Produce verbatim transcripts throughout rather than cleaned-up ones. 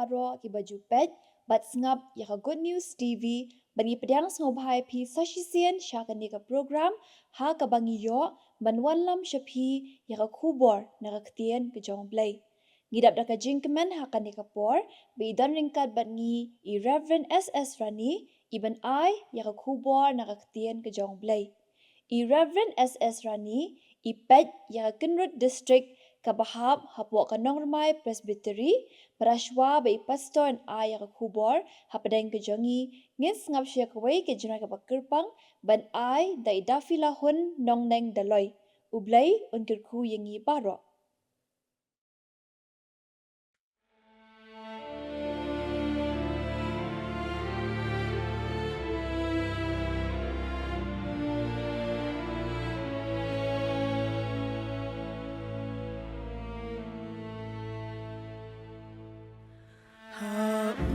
baroh kiba ju peit bad sngap ïa ka Good News T V, ba ngi pdiang sngewbha ïa phi sa shisien sha kane ka program ha kaba ngi ïoh ban wanlam sha phi ïa ka khubor na ka ktien ka jong U Blei. Ngi dap da ka jingkmen ha kane ka por ba i don ryngkat bad ngi i Reverend S S Rani, i ban ai ïa ka khubor na ka ktien ka jong U Blei. I Reverend S S Rani i peit ïa ka Kynrut District kaba hap hapoh ka Nongrmai Presbytery. Bad shuwa ba i pastor un ai ïa ka khubor hapdeng ka jong ngi, ngin sngap sha kawei ka jingrwai kaba kyrpang ban ai da i Dafila Hun Nongneng Daloi. U Blei un kyrkhu ïa ngi baroh. Ha u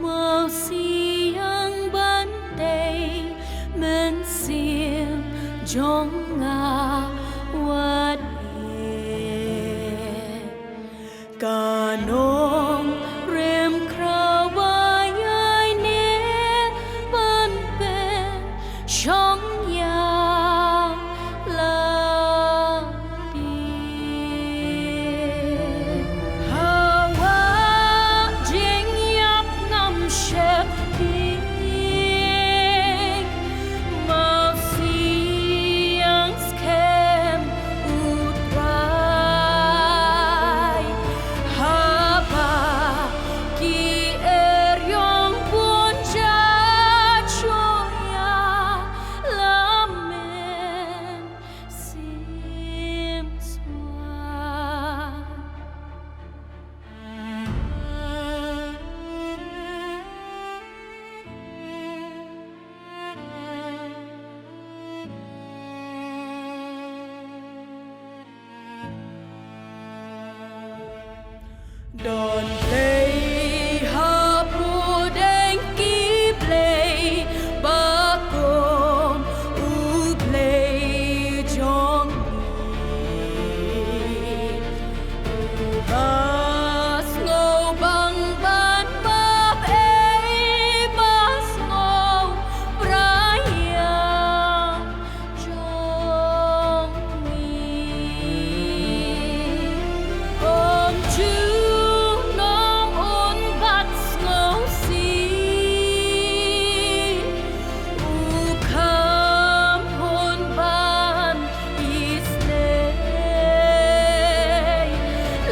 mawsiang ban tei mynsiem jong nga wat ïeh. Ka nongrim khraw ba ïaineh ban pynshong ïa la phi. Hawa jingïap ngam sheptieng, mawsiang skhem U Trai. Haba ki eriong bun jait shu ïa la mynsiem shuwa. Don Blei hapdeng ki blei ba kum U Blei jong ngi. Uba sngewbang ban map ei ba sngewbha ïa jong ngi. Ym junom un bat sngewsih, u kham hun ban isynei.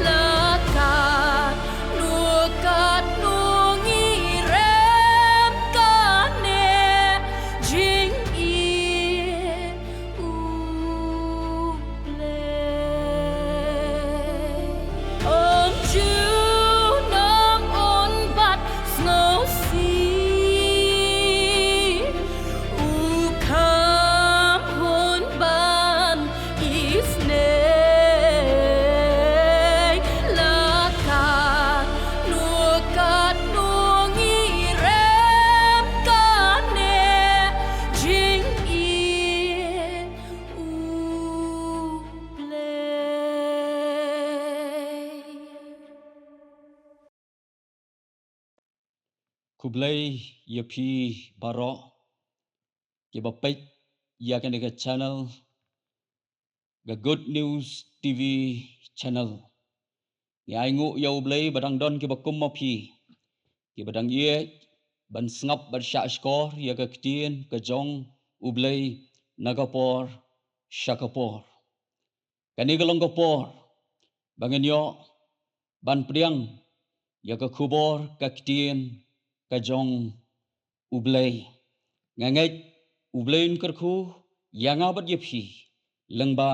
La katno katno ngi rem, kane jingïeit U Blei. Ym junom un bat sngewsih, u kham hun ban isynei. La katno katno ngi rem, kane jingïeit U Blei. Khublei ïa phi baroh kiba peit ïa kane ka channel, ka Good News T V channel. Ngi ainguh ïa U Blei ba dang don kiba kum ma phi, kiba dang ïeit ban sngap bad shahshkor ïa ka ktien ka jong U Blei na ka por sha ka por. Kane ka long ka por ba ngin ïoh ban pdiang ïa ka khubor ka ktien ka jong U Blei. Nga ngeit U Blei un kyrkhu ïa nga bad ïa phi lyngba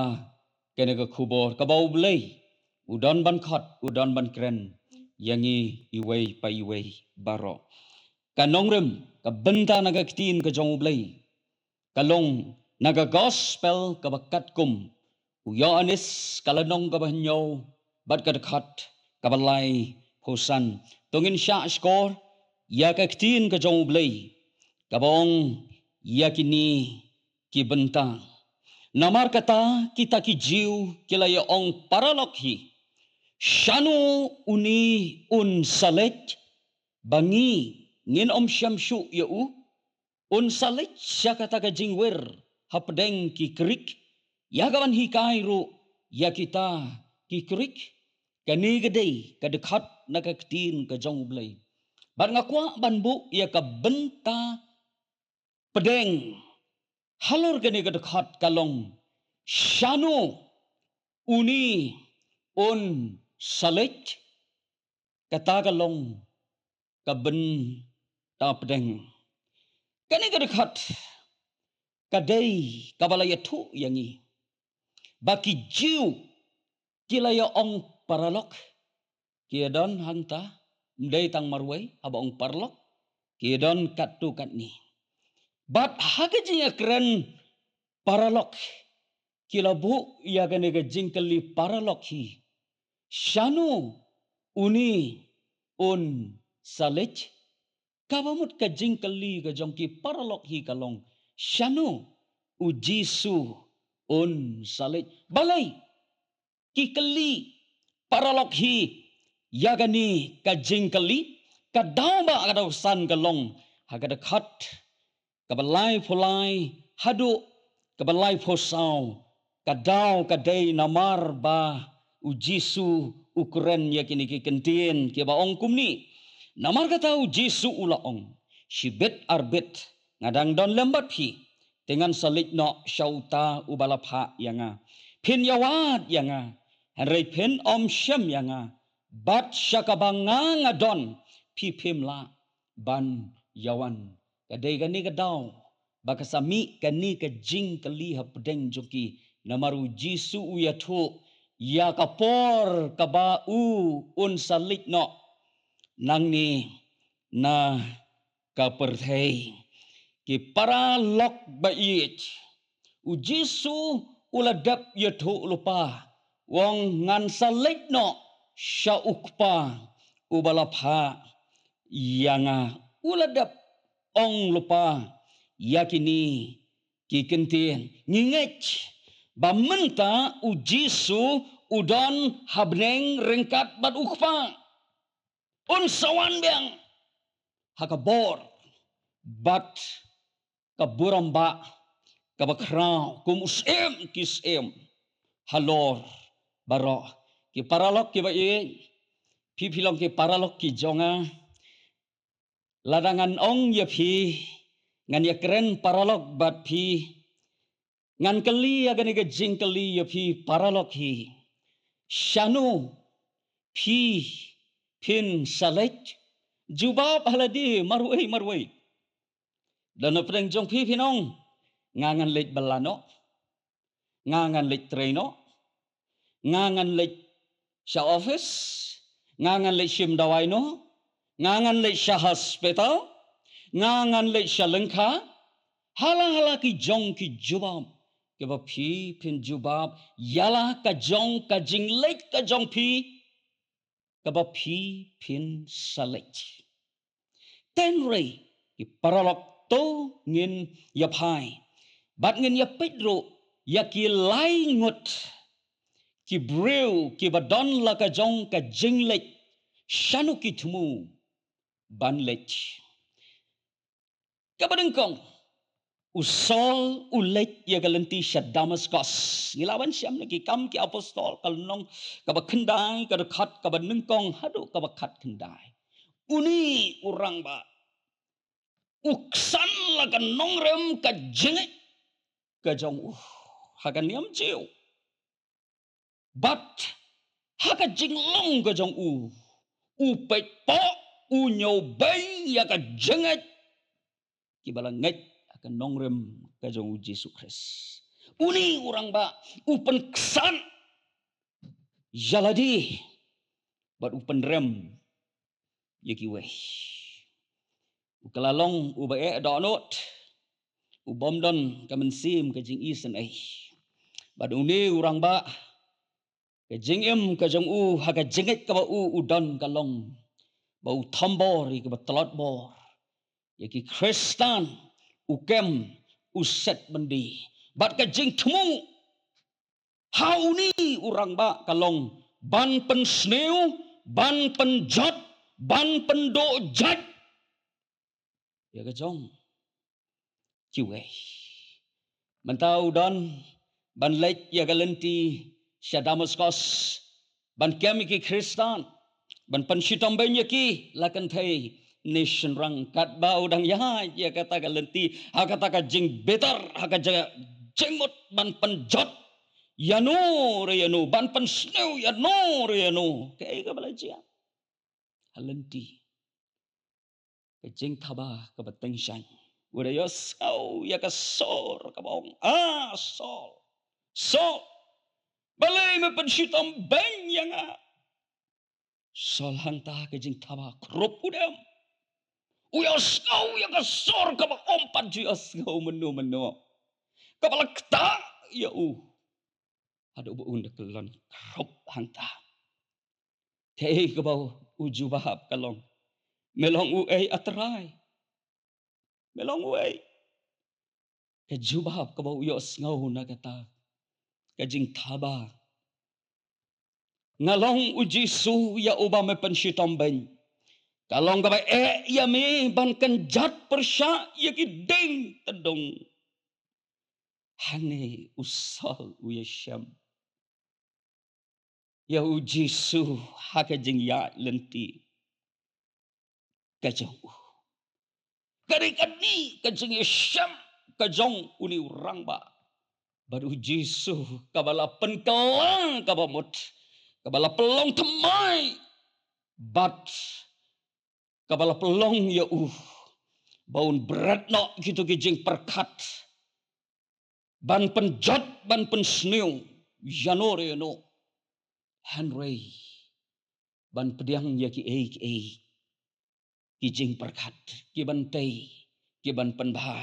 kane ka khubor kaba U Blei u don ban khot, u don ban kren ïa ngi iwei pa iwei baroh. Ka nongrim, ka bynta na ka ktien ka jong U Blei ka long na ka gospel kaba katkum u Ïoannis ka lynnong kaba hynñiew bad ka dkhot kaba laiphew san. To ngin shahshkor ïa ka ktien ka jong U Blei kaba ong ïa kine ki bynta. Namar kata kita ki Jiw ki la ïa ong paralok hi, Shano uni un sa leit ba ngi ngin ym shem shuh ïa u? Un sa leit sha kata ka jingwir hapdeng ki krik, ïa ka ban hikai ruh ïa kita ki krik. Kane ka dei ka dkhot na ka ktien ka jong U Blei. Bad nga kwah ban buh ïa ka bynta pdeng halor kane ka dkhot ka long, shano uni un sa leit? Kata ka long ka bynta pdeng. Kane ka dkhot ka dei kaba la ïathuh ïa ngi ba ki Jiw ki la ïa ong paralok, ki ïa don hangta, ym dei tang marwei haba ong paralok, ki ïa don katto katne. Bad ha ka jingïakren paralok, ki la buh ïa kane ka jingkylli paralok hi, shano uni un sa leit? Kaba mut ka jingkylli ka jong ki paralok hi ka long, shano U Jisu un sa leit? Balei ki kylli paralok hi ïa kane ka jingkylli? Ka daw ba ka daw san ka long ha ka dkhot kaba laiphew lai haduh kaba laiphew saw. Ka daw ka dei namar ba U Jisu u kren ïa kine ki kyntien kiba ong kumne. Namar kata U Jisu u la ong, shibit arbit nga dang don lem bad phi, te ngan sa leit noh sha uta uba la phah ïa nga. Phin ïawad ïa nga, hynrei phin ym shem ïa nga, bad sha kaba nga nga don phi phim lah ban ïawan. Ka dei kane ka daw ba ka sa mih kane ka jingkylli hapdeng jong ki, namar U Jisu u ïathuh ïa ka por kaba u un sa leit noh nangne na ka pyrthei. Ki paralok ba ïeit, U Jisu u la dep ïathuh lypa, u ong, ngan sa leit noh sha U Kpa uba la phah ïa nga. U la dep ong lypa ïa kine ki kyntien. Ngi ngeit ba mynta U Jisu u don ha bneng ryngkat bad U Kpa. Un sa wan biang ha ka bor bad ka burom ba kaba khraw kum u syiem ki syiem halor baroh. Ki paralok kiba ïeit, phi phi long ki paralok ki jong nga. Lada ngan ong ïa phi, ngan ïakren paralok bad phi, ngan kylli ïa kane ka jingkylli ïa phi paralok hi, shano phi phin sa leit? Jubab ha lade marwei marwei. Lada na pdeng jong phi phin ong, nga ngan leit bylla noh, nga ngan leit trei noh, nga ngan leit sha office, nga ngan leit shim dawai noh, nga ngan leit sha hospital, nga ngan leit sha lyngkha. Hala hala ki jong ki jubab kiba phi phin jubab ïa la ka jong ka jingleit ka jong phi kaba phi phin sa leit. Hynrei ki paralok, to ngin ïa phai bad ngin ïa peit ruh ïa ki lai ngut ki briew kiba don la ka jong ka jingleit, shano ki thmu ban leit. Kaba nyngkong, u Saul u leit ïa ka lynti sha Damaskos. Ngi lah ban shem na Ki Kam ki Apostol ka lynnong kaba khyndai, ka dkhot kaba nyngkong haduh kaba khatkhyndai. Une u rangbah u ksan la ka nongrim ka jingngeit ka jong u ha ka niam Jiw. Bad ha ka jinglong ka jong u, u peit pok, u ñiewbeiñ ïa ka jingngeit kiba la ngeit ha ka nongrim ka jong U Jisu Khrist. Une u rangbah u pynksan ïa lade bad u pynrem ïa kiwei. U ka la long uba eh dohnud, u bym don ka mynsiem ka jingisynei. Bad une u rangbah, ka jingim ka jong u ha ka jingngeit kaba u u don ka long ba u thombor ïa kiba tlot bor, ïa ki Khristan, u kem, u set byndi. Bad ka jingthmu ha une u rangbah ka long ban pynsniew, ban pynjot, ban pynduh jait ïa ka jong kiwei. Mynta u don ban leit ïa ka lynti sha Damaskos, ban kem ïa ki Khristan, ban pynshitom beiñ ïa ki. La kynthei ne shynrang, katba u dang ïaid ïa kata ka lynti, ha kata ka jingbitar, ha ka jing, jingmut ban pynjot ïano re ïano, ban pynsniew ïano re ïano. Kaei kaba la jia ha lynti? Ka jingthaba kaba tyngshaiñ. U da ïohsngew ïa ka sur kaba ong, "Ah, Saul, Saul, balei me pynshitom beiñ ïa nga?" Saul hangta ka jingthaba krup u dem. U ïohsngew ïa ka sur kaba ym pat ju ïohsngew mynno mynno, kaba la ktah ïa u haduh ba un da kyllon krup hangta. Kaei kaba u jubab ka long, "Me long uei, A Trai? Me long uei?" Ka jubab kaba u ïohsngew na kata ka jingthaba, "Nga long u Jisu ïa uba me pynshitom beiñ. Ka long kaba eh ïa me ban kynjat pyrshah ïa ki dieng tdong." Hangne u Saul u ïashem ïa u Jisu ha ka jingïaid lynti ka jong u. Ka dei kane ka jingïashem ka jong une u rangbah bad u Jisu, kaba la pynkylla kaba mut, kaba la pynlong thymmai, bad kaba la pynlong ïa u ba un bret noh kito ki jingpyrkhat ban pynjot, ban pynsniew ïano re ïano, hynrei ban pdiang ïa kiei kiei ki jingpyrkhat ki ban tei, ki ban pynbha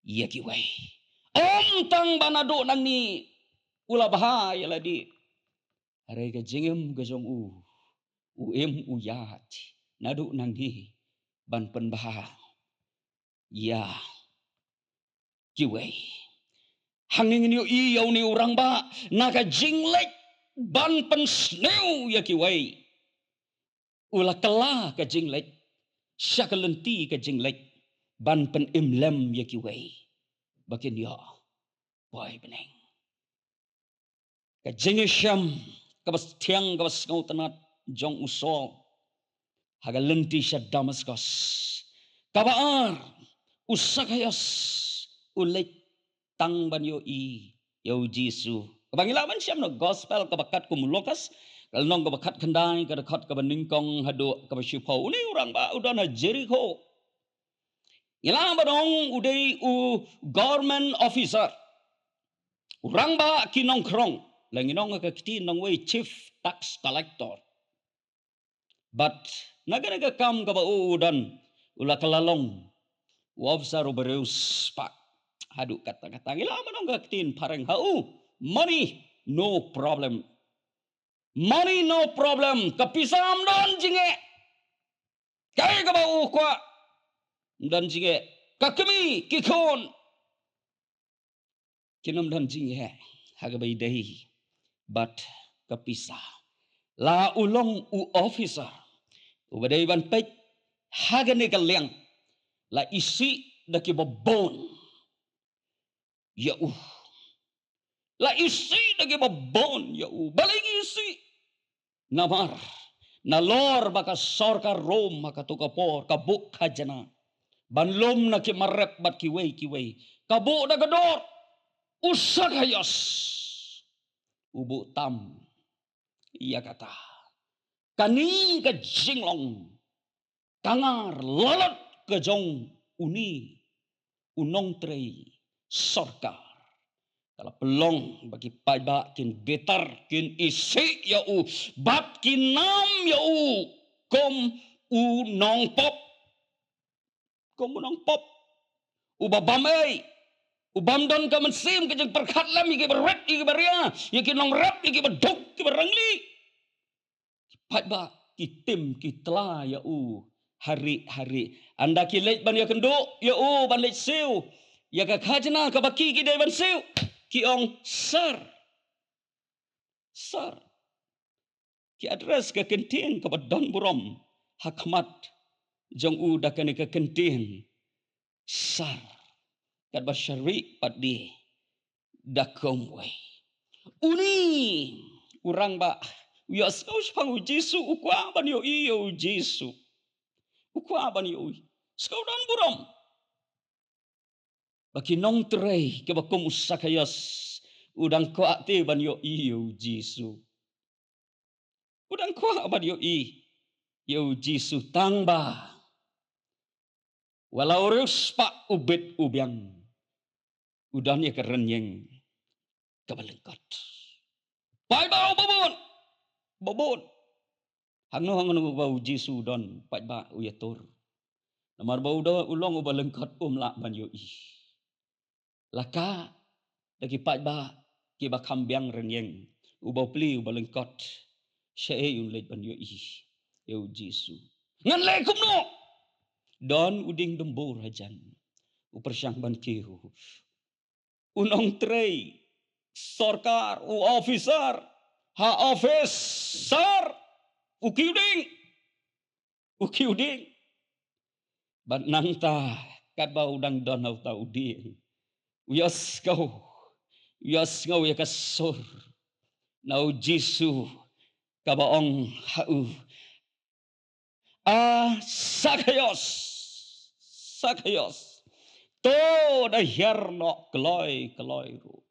ïa kiwei. Ym tang ba naduh nangne u la bha ïa lade, hynrei ka jingim ka jong u, u im u ïaid naduh nangne ban pynbha ïa kiwei. Hangne ngin ïohi ïa une u rangbah na ka jingleit ban pynsniew ïa kiwei. U la kylla ka jingleit sha ka lynti ka jingleit ban pynim lem ïa kiwei ba kin ïoh poi bneng. Ka jingïashem kaba thiang kaba sngewtynnat jong u Saul ha ka lynti sha Damaskos. Kaba ar, u Sakhaios u leit tang ban ïohi ïa u Jisu. Kaba ngi lah ban shem na gospel kaba kat kum u Lukas, ka lynnong kaba khatkhyndai, ka dkhot kaba nyngkong haduh kaba shiphew. Une u rangbah u don ha Jerikho. Ngi lah ban ong u dei u government officer, u rangbah ki nongkhrong, la ngi ong ha ka ktien nongwei chief tax collector. Bad na kane ka kam kaba u u don, u la kylla long u officer uba riewspah. Haduh katta katta ngi lah ban ong ha ka ktien phareng ha u, money no problem. Money no problem, ka pisa ym don jingeh. Kaei kaba u kwah, ym don jingeh. Ka kmie ki khun kin ym don jingeh ha kaba ïadei bad ka pisa. La u long u officer uba dei ban peit ha kane ka liang, la isih da kiba bun ïa u. La isih da kiba bun ïa u. Balei ngi isih? Namar nalor ba ka sorkar Rom ha kato ka por ka buh khajna ban lum na ki marep bad kiwei kiwei, ka buh da ka dor. U Sakhaios u buh tam ïa kata. Kane ka jinglong ka ngar lalot ka jong une u nongtrei sorkar ka la pynlong ba ki paidbah kin bitar, kin isih ïa u bad kin nam ïa u kum u nongpop. Kum u nongpop uba bam ei, u bam don ka mynsiem ka jingpyrkhat lem ïa kiba rit, ïa kiba ria, ïa ki nongrep, ïa kiba duk, kiba rangli. Ki paidbah ki tim ki tla ïa u ha rieh ha rieh. Ynda ki leit ban ïakynduh ïa u ban leit siew ïa ka khajna kaba ki ki dei ban siew, ki ong, "Sir, sir, ki address ka kyntien kaba don burom ha khmat jong u da kane ka kyntien sar, katba sharwi pat de da kumwei. Uni u rangbah u ïohsngew shaphang u Jisu, u kwah ban ïohi ïa u Jisu. U kwah ban ïohi. Sngewdon burom ba ki nongtrei kiba kum u Sakhaios u dang kwah te ban ïohi ïa u Jisu. U dang kwah ban ïohi ïa u Jisu tang ba wat la u riewspah u bit u biang, u don ïa ka rynïeng kaba lyngkot. Paidbah u babun, babun. Hangno hangno ba u Jisu u don, paidbah u ïatur. Namar ba u don, u long uba lyngkot, um lah ban ïohi. La ka da ki paidbah kiba kham biang rynïeng, uba pli uba lyngkot, shaei un leit ban ïohi ïa u Jisu? Ngan leh kumno? Don u dieng dumbur hajan, u pyrshang ban kiew. U nongtrei sorkar, u officer ha office sar, u kiew dieng, u kiew dieng. Bad nangta katba u dang don ha uta u dieng, u ïohsngew, u ïohsngew ïa ka sur na u Jisu kaba ong ha u, "A Sakhaios, Sakhaios, to da hiar noh kloi kloi ruh,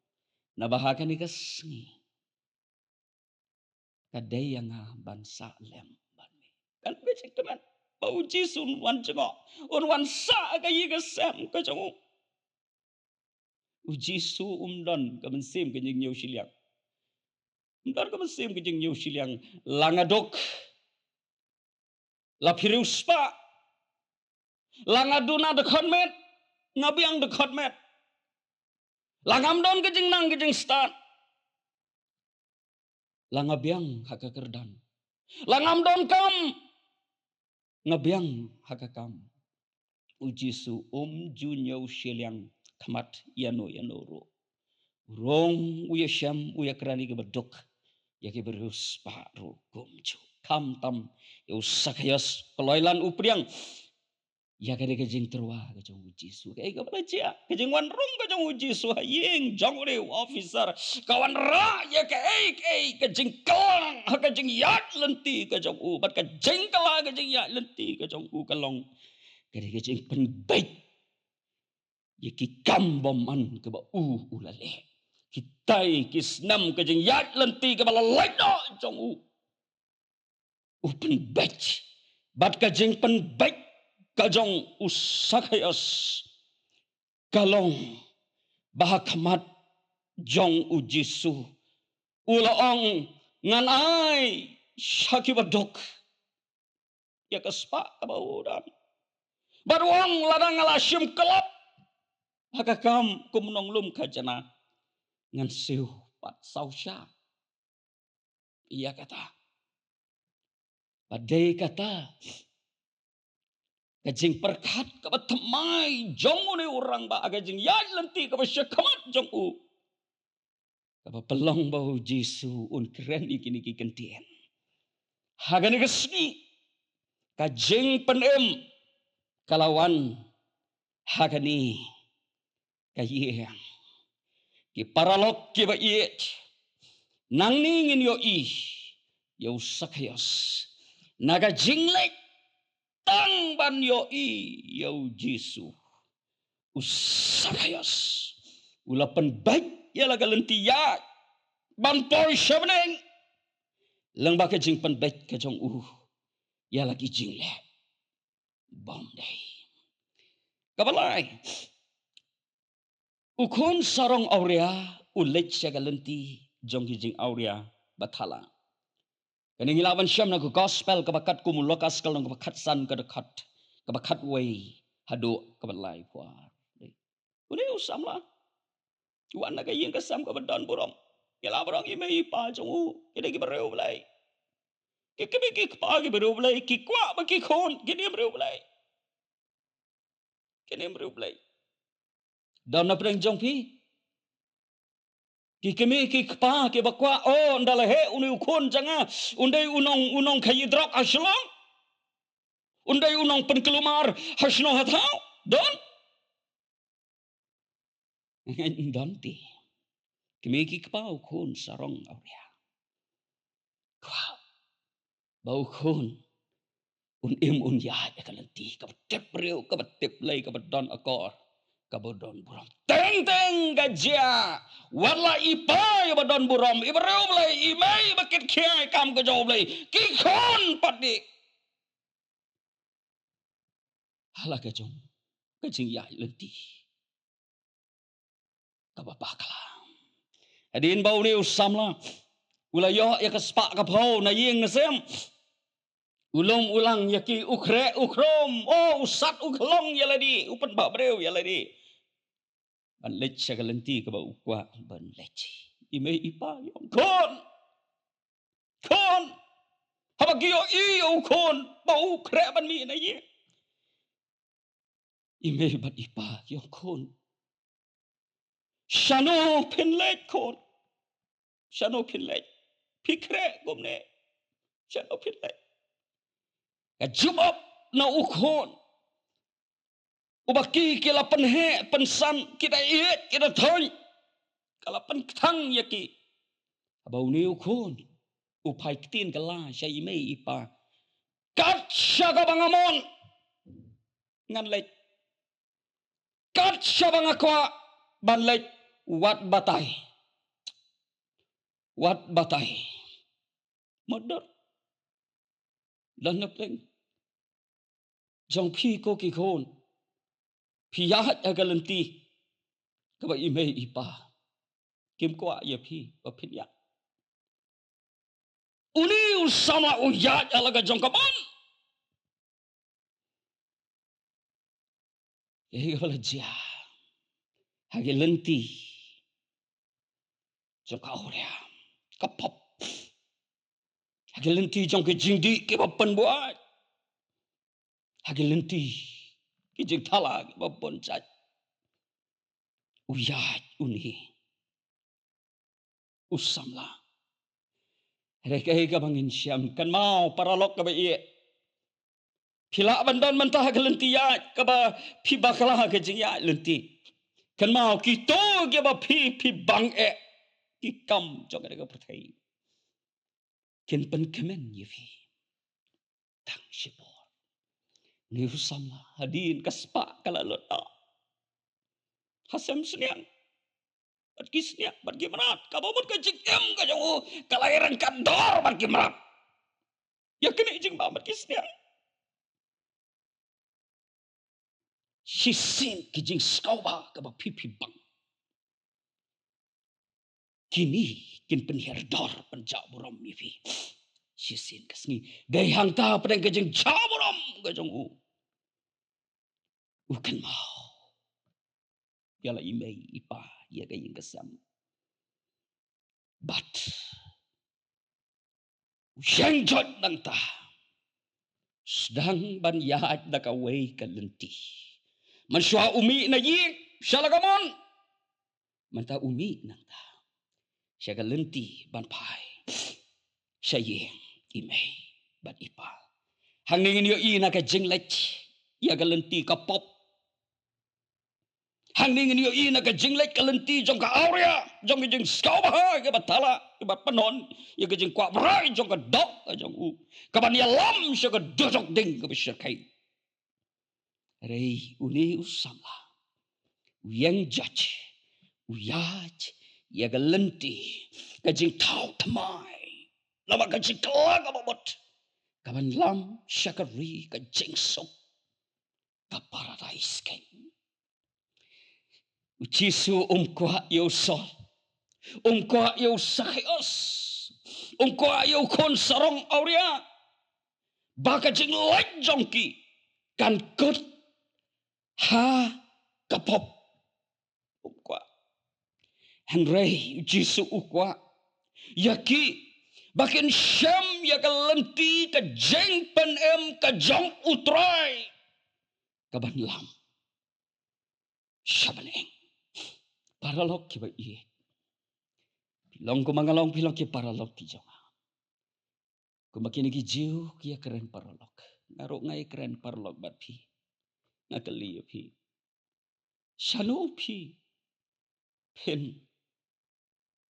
naba ha kane ka sngi ka dei ïa nga ban sah lem bad me." Kan phi sngewthuh ba u Jisu un wan jngoh, un wan sah ka ïing ka sem ka jong u? U Jisu um don ka mynsiem ka jingñiew shiliang. Um don ka mynsiem ka jingñiew shiliang. La nga duk, la phi riewspah, la nga duna dkhot met, nga biang dkhot met, la ngam don ka jingnang ka jingstad, la nga biang ha ka kyrdan, la ngam don kam, nga biang ha ka kam. U Jisu um ju ñiew shiliang khmat ïano ïano ruh. U rung, u ïashem, u ïakren ïa kiba duk, ïa kiba riewspah ruh kumjuh. Khamtam ïa u Sakhaios, kloi lan u pdiang ïa kane ka jingtyrwa ka jong u Jisu. Kaei kaba la jia? Ka jingwan rung ka jong u Jisu ha ïing jong une u officer ka wanrah ïa kaei kaei ka jingkylla ha ka jingïaid lynti ka jong u. Bad ka jingkylla ka jingïaid lynti ka jong u ka long kane ka jingpynbeit ïa ki kam bymman kaba u, u la leh. Kitai ki snem ka jingïaid lynti kaba la lait noh jong u. U pynbeit. Bad ka jingpynbeit ka jong u Sakhaios ka long ba ha khmat jong u Jisu u la ong, ngan ai sha kiba duk ïa ka spah kaba u don. Bad u ong, lada nga la shim khlap ha ka kam kum u nonglum khajna, ngan siew pat saw sha ïa kata. Bad dei kata ka jingpyrkhat kaba thymmai jong une u rangbah ha ka jingïaid lynti kaba sha khmat jong u, kaba pynlong ba u Jisu un kren ïa kine ki kyntien. Ha kane ka sngi ka jingpynim ka la wan ha kane ka ïing. Ki paralok kiba ïeit, nangne ngin ïohi ïa u Sakhaios na ka jingleit tang ban ïohi ïa u Jisu. U Sakhaios u la pynbeit ïa la ka lynti ïaid ban poi sha bneng lyngba ka jingpynbeit ka jong u ïa la ki jingleh bymdei. Kaba lai, u khun sarong awria u leit sha ka lynti jong ki jingawria ba thala. Kane ngi lah ban shem na ka gospel kaba katkum u Lukas ka lynnong kaba khatsan ka dkhot kaba khatwei haduh kaba laiphew ar. Une u samla u wan na ka ïing ka sem kaba don burom. Ngi lah ban ong i mei i pa jong u ki dei kiba riewblei. Ki kmie ki kpa kiba riewblei, ki kwah ba ki khun kin im riewblei. Kin im riewblei. Don na pdeng jong phi Ki kmie ki kpa kiba kwah, oh, ynda la heh une u khun jong nga, un dei u nong, u nongkhaii drok ha Shillong. Un dei u nongpynkulmar ha shnong-hathaw. Don? Ngam don te. Kmie ki kpa, u khun sarong awria. Kwah ba u khun un im un ïaid ha ka lynti kaba tip briew, kaba tip lei, kaba don akor, kaba don burom. Teng teng ka jia, wat la i pa iba don burom, i briew Blei, i mei iba kit khia ïa ka kam ka jong U Blei, ki khun pat dei ha la ka jong ka jingïaid lynti kaba bakla. Hadien ba une u samla u la ïoh ïa ka spah ka phew na ïing na sem, u lum u lang ïa ki, u khreh u khrum, oh, u sat u khlong ïa lade, u pynbah briew ïa lade ban leit sha ka lynti kaba u kwah ban leit. I mei i pa ïong, khun, khun, haba ki ïohi ïa u khun ba u khreh ban mih na ïing, i mei bad i pa ïong, khun, shano phin leit khun? Shano phin leit? Phi khreh kumne, shano phin leit? Ka jubab na u khun uba ki, ki la pynheh pynsan, ki da ïeit, ki da thoiñ, ka la pynkthang ïa ki. Haba une u khun u phai ktien kylla sha i mei i pa, kat sha kaba nga mon ngan leit, kat sha ba nga kwah ban leit, wat batai, wat batai. Mutdur. Don na pdeng jong phi ko ki khun, phi ïaid ha ka lynti kaba i mei i pa kim kwah ïa phi ba phin ïaid. Une u samla u ïaid ha la ka jong ka mon. Ïa kaba la jia ha ki lynti jong ka awria, ka pop, ha ki lynti jong ki jingdih kiba pynbuaid, ha ki lynti ki jingthala kiba bun jait, u ïaid une u samla. Hynrei kaei kaba ngin shem, kynmaw paralok kaba ïeit, phi lah ban don mynta ha ka lynti ïaid kaba phi bakla ha ka jingïaid lynti. Kynmaw kito kiba phi, phi bang eh, ki kam jong kane ka pyrthei kin pynkmen ïa phi tang shipor. Une u samla, hadien ka spah ka la lut noh ha sem sniang, bad ki sniang, bad ki mrad, kaba mut ka jingim ka jong u ka la ïaryngkat dor bad ki mrad. Ïa kane jingbam bad ki sniang, shisien ki jingskhem ba kaba phi, phi bang, kine kin pynhiar dor, pynjah burom ïa phi. Shisien ka sngi, dei hangta pdeng ka jingjah burom ka jong u, u kynmaw ïa la i mei i pa, ïa ka ïing ka sem. Bad u ïeng joit nangta, sdang ban ïaid na kawei ka lynti. Mynshuwa u mih na ïing sha la ka mon, mynta u mih nangta sha ka lynti ban phai sha ïing i mei bad i pa. Hangne ngin ïohi na ka jingleit ïa ka lynti ka pop. Hangne ngin ïohi na ka jingleit ka lynti jong ka awria, jong ka jingskhem ba ha kaba thala, kaba pynhun ïa ka jingkwah brai jong ka doh ka jong u, kaban ïalam sha ka dujok ding kaba shyrkhei. Hynrei une u samla u ïeng joit, u ïaid ïa ka lynti ka jingthaw thymmai, namar ka jingkylla kaba mut, kaban lam sha ka ri ka jingsuk, ka paradais kein. U Jisu um kwah ïa u Saul, um kwah ïa u Sakhaios, um kwah ïa u khun sarong awria ba ka jingleit jong ki kan kut ha ka pop. Um kwah. Hynrei u Jisu u kwah ïa ki ba kin shem ïa ka lynti ka jingpynim ka jong u Trai kaban lam sha bneng. Paralok kiba ïeit, Phi long kumba nga long, phi long ki paralok ki jong nga. Kumba kine ki Jiw ki ïakren paralok, nga ruh nga ïakren paralok bad phi. Nga kylli ïa phi, shano phi phin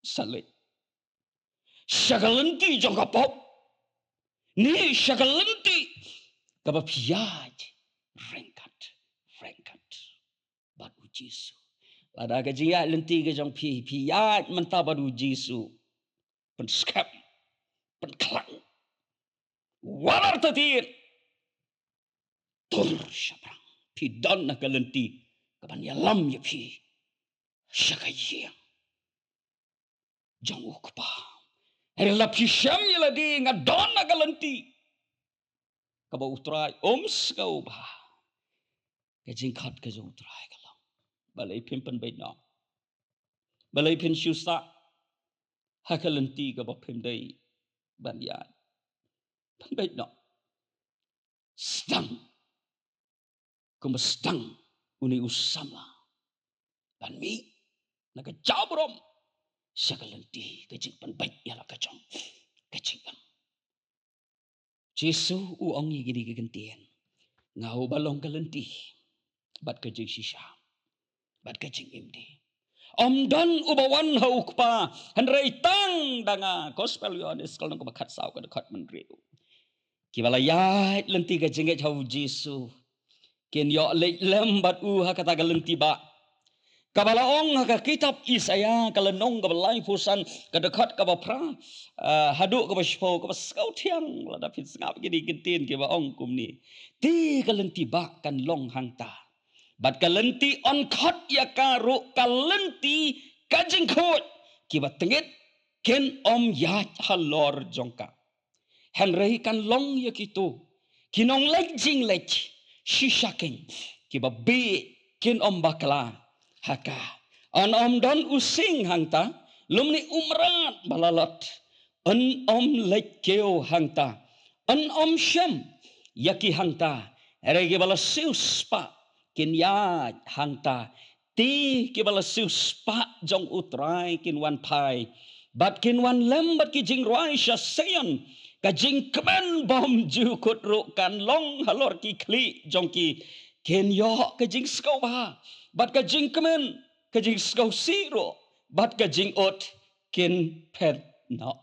sa leit? Sha ka lynti jong ka pop, ne sha ka lynti kaba phi ïaid ryngkat ryngkat bad U Jisu? Lada ka jingïaid lynti ka jong phi, phi ïaid mynta bad U Jisu, pynskhem, pynkhlaiñ, wat artatien, tur shaphrang, phi don ha ka lynti kaban ïalam ïa phi sha ka ïing jong U Kpa. Hynrei lada phi shem ïa lade, nga don ha ka lynti kaba U Trai um sngewbha, ka jingkhot ka jong U Trai ka long, balei phin pynbeit noh? Balei phin shu sah ha ka lynti kaba phim dei ban ïaid? Pynbeit noh. Sdang kumba sdang une u samla ban mih na ka jaw burom sha ka lynti ka jingpynbeit ïa la ka jong ka jingim. Jisu u ong ïa kine ki kyntien, nga uba long ka lynti bad ka jingshisha bad ka jingim de. Ym don uba wan ha U Kpa hynrei tang da nga. Gospel Ïoannis ka lynnong kaba khatsaw, ka dkhot hynriew. Kiba la ïaid lynti ka jingngeit ha U Jisu kin ïoh leit lem bad u ha kata ka lynti bah, kaba la ong ha ka kitab Isaïah ka lynnong kaba laiphew san, ka dkhot kaba phra, ah, haduh kaba shiphew, kaba sngewthiang. Lada phin sngap kine ki kyntien kiba ong kumne: Te ka lynti bah kan long hangta, bad ka lynti yn khot ïa ka ruh ka lynti ka jingkhuid; kiba tyngeh kin ym ïaid halor jong ka. Hynrei kan long ïa kito ki nongleit jingleit shisha keiñ, kiba bieit kin ym bakla ha ka. Yn ym don u sing hangta, lymne u mrad ba la lot. Yn ym leit kiew hangta, yn ym shem ïa ki hangta. Hynrei kiba la siewspah kin ïaid hangta. Te kiba la siewspah jong U Trai kin wan phai bad kin wan lem bad ki jingrwai sha Sion. Ka jingkmen bymjukut ruh kan long halor ki khlieh jong ki. Kin ïoh ka jingsngewbha bad ka jingkmen, ka jingsngewsih ruh bad ka jingud kin phet noh.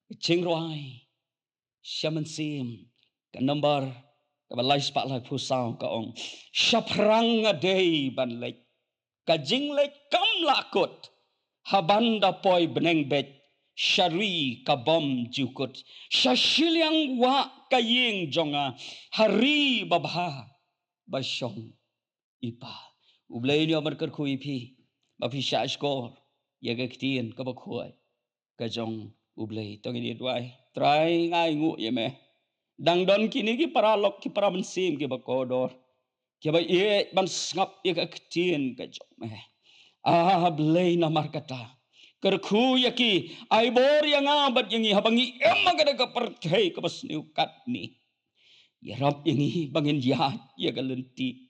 Ka jingrwai sha Mynsiem, ka nombar kaba laispah laiphew saw, ka ong: Shaphrang nga dei ban leit, ka jingleit kam lah kut, ha ban da poi bneng beit, sha ri ka bymjukut, sha shiliang wah ka ïing jong nga, ha ri babha ba shong i Pa. U Blei un ïoh ban kyrkhu ïa phi ba phi shah shkor ïa ka ktien kaba khuid ka jong U Blei. To ngin ïa duwai. Trai, nga ainguh ïa me, dang don kine ki paralok, ki para mynsiem kiba kordor, kiba ïeit ban sngap ïa ka ktien ka jong me. A Blei, namar kata, kyrkhu ïa ki, ai bor ïa nga bad ïa ngi haba ngi im ha kane ka pyrthei kaba sniew katne. Ïarap ïa ngi ba ngin ïaid ïa ka lynti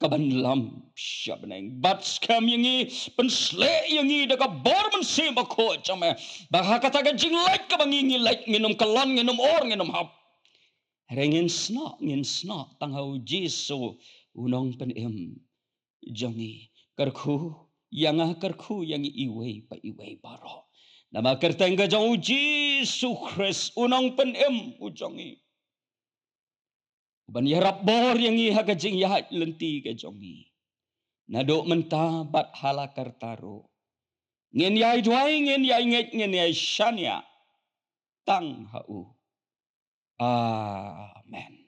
kaban lam sha bneng. Bad skhem ïa ngi, pynshlur ïa ngi da ka bor mynsiem bakhuid jong me, ba ha kata ka jingleit kaba ngi, ngi leit, ngin ym kyllon, ngin ym ur, ngin ym hap. Hynrei ngin snoh, ngin snoh tang ha U Jisu, U Nongpynim jong ngi. Kyrkhu ïa nga, kyrkhu ïa ngi iwei pa iwei baroh, namar kyrteng ka jong U Jisu Khrist, U Nongpynim u jong ngi, uban ïarap bor ïa ngi ha ka jingïaid lynti ka jong ngi, naduh mynta bad ha la karta ruh. Ngin ïai duwai, ngin ïai ngeit, ngin ïai shaniah tang ha u. Amen.